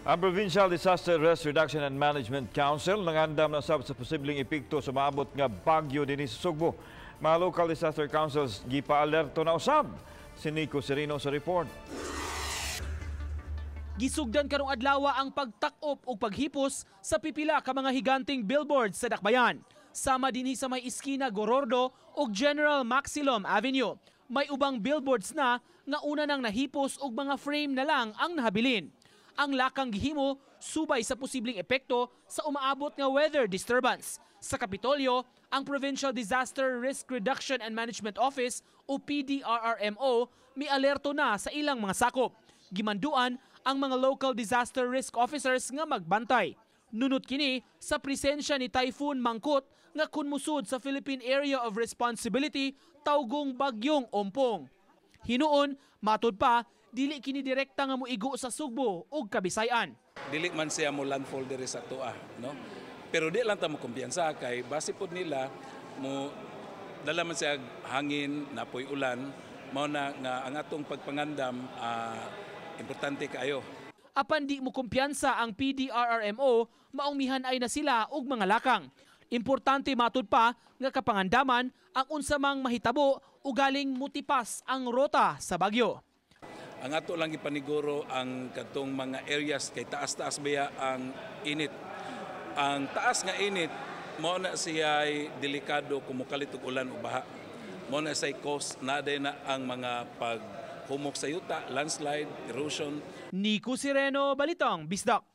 Ang Provincial Disaster Risk Reduction and Management Council nangandam na sab sa posibleng epekto sa maabot nga bagyo dinhi sa Sugbo. Mga local disaster councils gipaalerto na usab. Si Nico Sereno sa report. Gisugdan karong adlaw ang pagtak-op ug paghipos sa pipila ka mga higanting billboards sa Dakbayan. Sama dinhi sa may iskina Gorordo ug General Maxilom Avenue. May ubang billboards na nga una nang nahipos ug mga frame na lang ang nahabilin. Ang lakang gihimo subay sa posibleng epekto sa umaabot nga weather disturbance. Sa Kapitolyo, ang Provincial Disaster Risk Reduction and Management Office o PDRRMO mialerto na sa ilang mga sakop. Gimanduan ang mga local disaster risk officers nga magbantay. Nunot kini sa presensya ni Typhoon Mangkhut nga kun musud sa Philippine Area of Responsibility, tawgong Bagyong Ompong. Hinuon, matud pa, dili kini direkta nga moigo sa Sugbo ug Kabisayan. Dili man siya mo landfall diri sa atoa, no? Pero di lang ta mo kumpiyansa kay base pod nila mo dala man siya hangin, napoy ulan, mao na nga ang atong pagpangandam importante kaayo. Apan di mo kumpiyansa ang PDRRMO, maong mihan-ay na sila og mga lakang. Importante, matud pa, nga kapangandaman ang unsa mang mahitabo ugaling mutipas ang rota sa bagyo. Ang ato lang ipaniguro ang katong mga areas kay taas-taas baya ang init. Ang taas nga init mao na siya delikado kung mokalit og ulan o baha. Mao na say cause na na ang mga paghumok sa yuta, landslide, erosion. Nico Sireno, Balitang Bisdak.